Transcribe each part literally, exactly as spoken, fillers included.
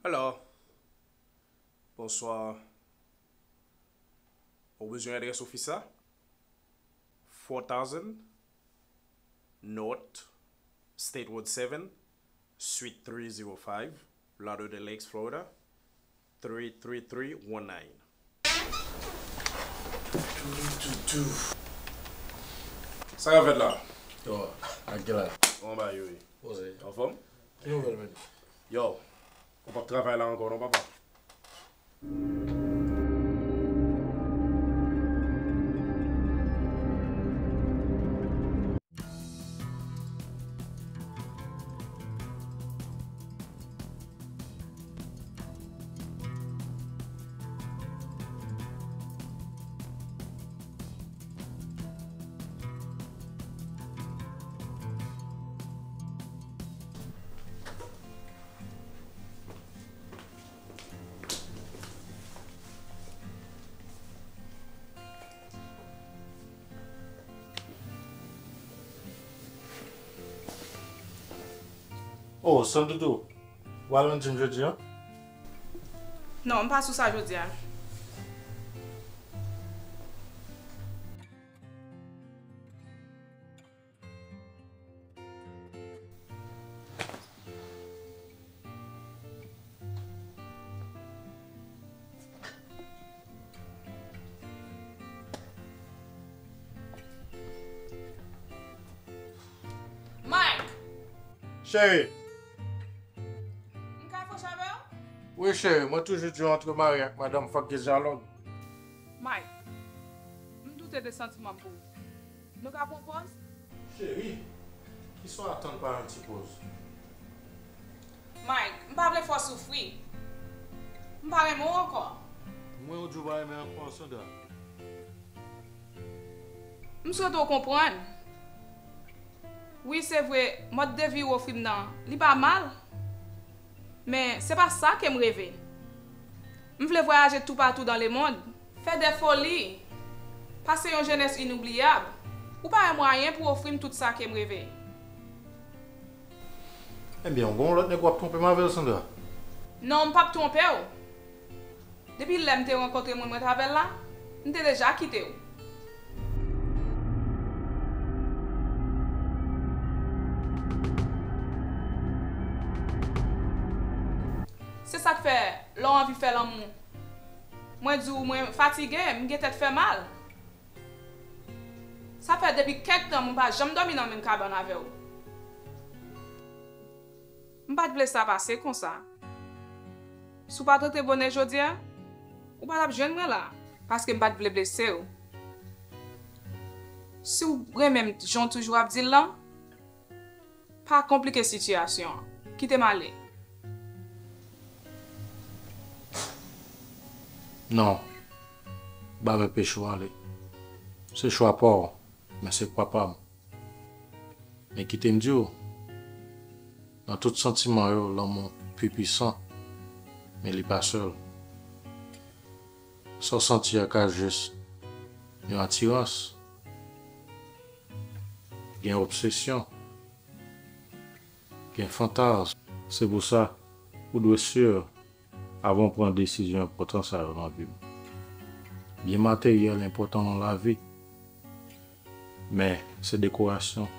Hello. Bonswa. Ou bezwen adrès ofis la? Four thousand North State Road seven, Suite three zero five, Lauderdale Lakes, Florida, three three three one nine. Sa k ap fèt la? Yo, ak gèlè. Kòman bagay yo ye? Poze. Anfòm? Ki nouvèl, men? Yo, ou p ap travay la ankò non, papa. Oh, Sandoudou, w al nan gym jodi a? Non, m pa sou sa jodi a. Mike! Cheri! M ka fòse avè w? Wi, cheri, mwen toujou di w antre mari ak madanm, fòk gen dyalòg. Mike, m doute de santiman m pou ou. Nou ka pran pòz? Cheri, kisa w atann pa yon ti pòz? Mike, m pa vle fè w soufri. M pa renmen w ankò. Mwen, ou di w pa renmen ankò, Sandra? M swete w konprann. Wi, se vre, mòd de vi ou ofri m nan, li pa mal. Men, se pa sa ke m reve. M vle vwayaje toupatou dans le monde, fè de foli, pase yon jenès inoubliyab. Ou pa wè mwayen pou w ofri m tout sa ke m reve. Ebyen, ou gen yon lòt nèg w ap twonpe m avè l, Sandra? Non, m p ap twonpe w. Depi lè m te rankontre moun mwen t avè l la, m te deja kite w. Se sa k fè, lè w anvi fè lanmou, mwen di w mwen fatige, m gen tèt fè mal. Sa fè depi kèk tan mwen pa janm dòmi nan menm kabann avè w. M pa t vle sa pase konsa. Si w pa t rantre bonè jodi a, ou pa t ap jwenn mwen la, paske m pa t vle blese w. Si w renmen m jan w toujou ap di l lan, pa konplike sitiyasyon an. Kite m ale. Non. Ba m enpeche w ale. Se chwa pa w, men se pa pa m. Men kite m di w, nan tout santiman yo, lanmou pi pwisan, men li pa sèl. Sa w santi a ka jis yon atirans, gen obsesyon, gen fantasm. Se pou sa, ou dwe si avan w pran desizyon enpòtan sa yo nan vi w. Byen materyèl enpòtan nan lavi, men se dekorasyon.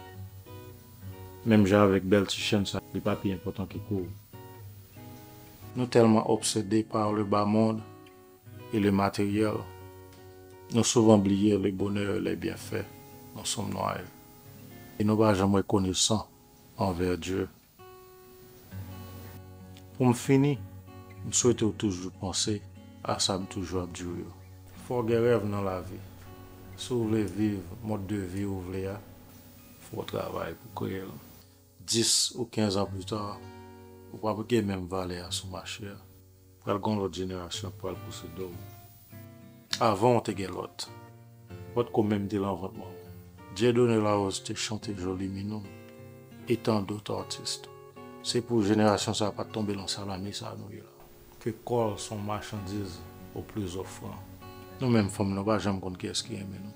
Menm jan avèk bèl ti chèn sa, li pa pi enpòtan ke kou w. Nou tèlman obsede par le bas monde et le matériel, nou souvan bliye le bonheur et les bienfaits dont nous sommes noyés. E nou pa janm rekonesan anvè Dye. Pou m fini, m swete w toujou panse a sa m toujou ap di w yo. Fò w gen rèv nan lavi. Si w vle viv mòd de vi ou vle a, fò w travay pou kreye l. Dis ou kenz an pita, ou p ap gen menm valè a sou mache a. Pral gen yon lòt jenerasyon k pral pouse do w. Avan w te gen lòt. Potko menm te lan vant manman w. Dieudonné Larose te chante Joli Minou, e tant d'autres artistes. Se pou jenerasyon sa a pa t tonbe lan salami sa a nou ye la. Ke kò l se yon machandiz au plus offrant. Nou menm fanm nou pa janm konn kiyès ki renmen nou.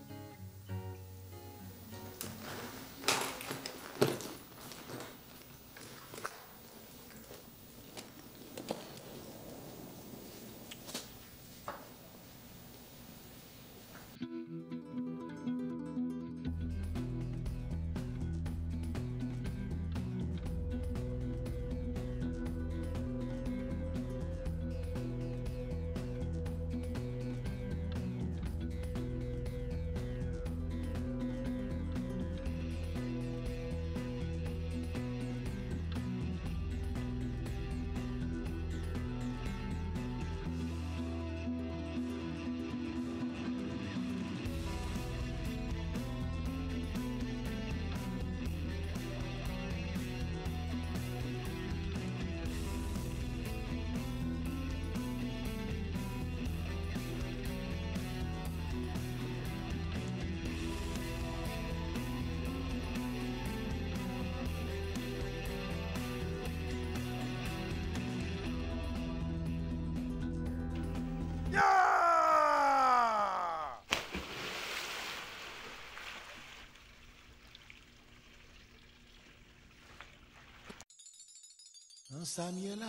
Sa m ye la,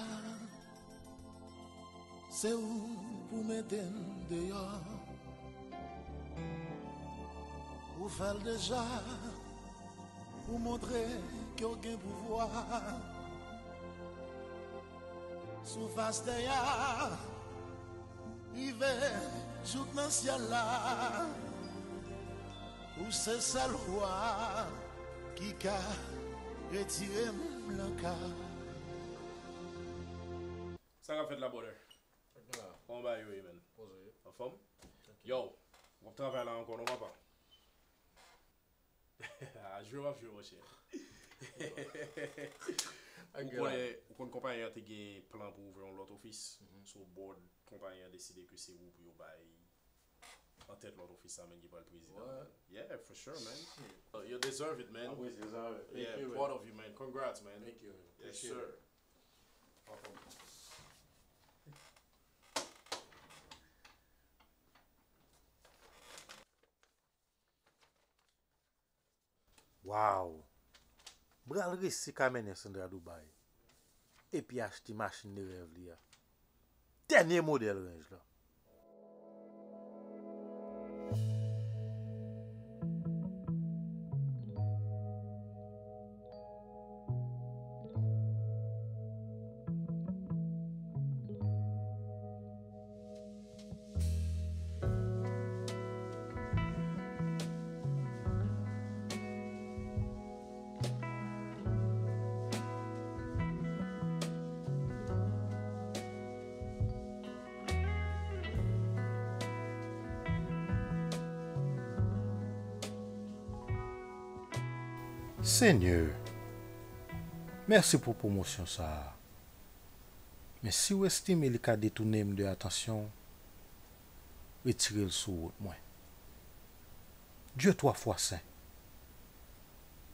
se ou pou mete m deyò. Ou fè l deja, ou montre ke w gen pouvwa. Sou fas tè a, rive jouk nan syèl la. Ou se sèl wa ki ka retire m nan ka. Sa k ap fèt la, brother? Kòman bagay yo ye, man? Poze. Anfòm? Yo, w ap travay la ankò, non, papa? A jwe, w ap jwe, monchè. Ou konnen, ou konn konpayi an te gen plan pou ouvri yon lòt ofis. So, board konpayi an deside ke se ou pou yo bay an tèt lòt ofis sa, man, ki pral prezidan, man. Yeah, for sure, man. Uh, you deserve it, man. Apre, se sa, man. Thank you, man. Yeah, proud of you, man. Congrats, man. Thank you, man. Yes, sir. Welcome. Wow! M pral resi ka mennen Sandra Dubai epi achte machin de rèv li a. Dènye modèl Range la. Senyè, mèsi pou pwomosyon sa a. Men si w estime li ka detounen m de atansyon w, retire l sou wout mwen. Dye twa fwa sen,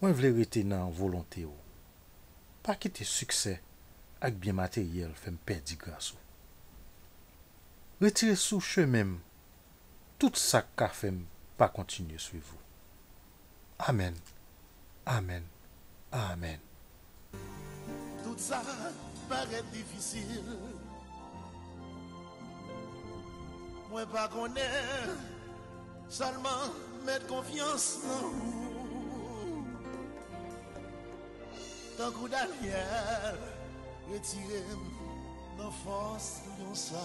mwen vle rete nan volonte w. Pa kite siksè ak byen materyèl fè m pèdi gras ou. Retire sou chemen m tout sa k ka fè m pa kontinye swiv ou. Amèn. Amèn. Amèn. Tout sa parèt difisil. Mwen pa konnen, sèlman met konfyans nan ou. Tankou Danyèl, retire m nan fòs lyon sa.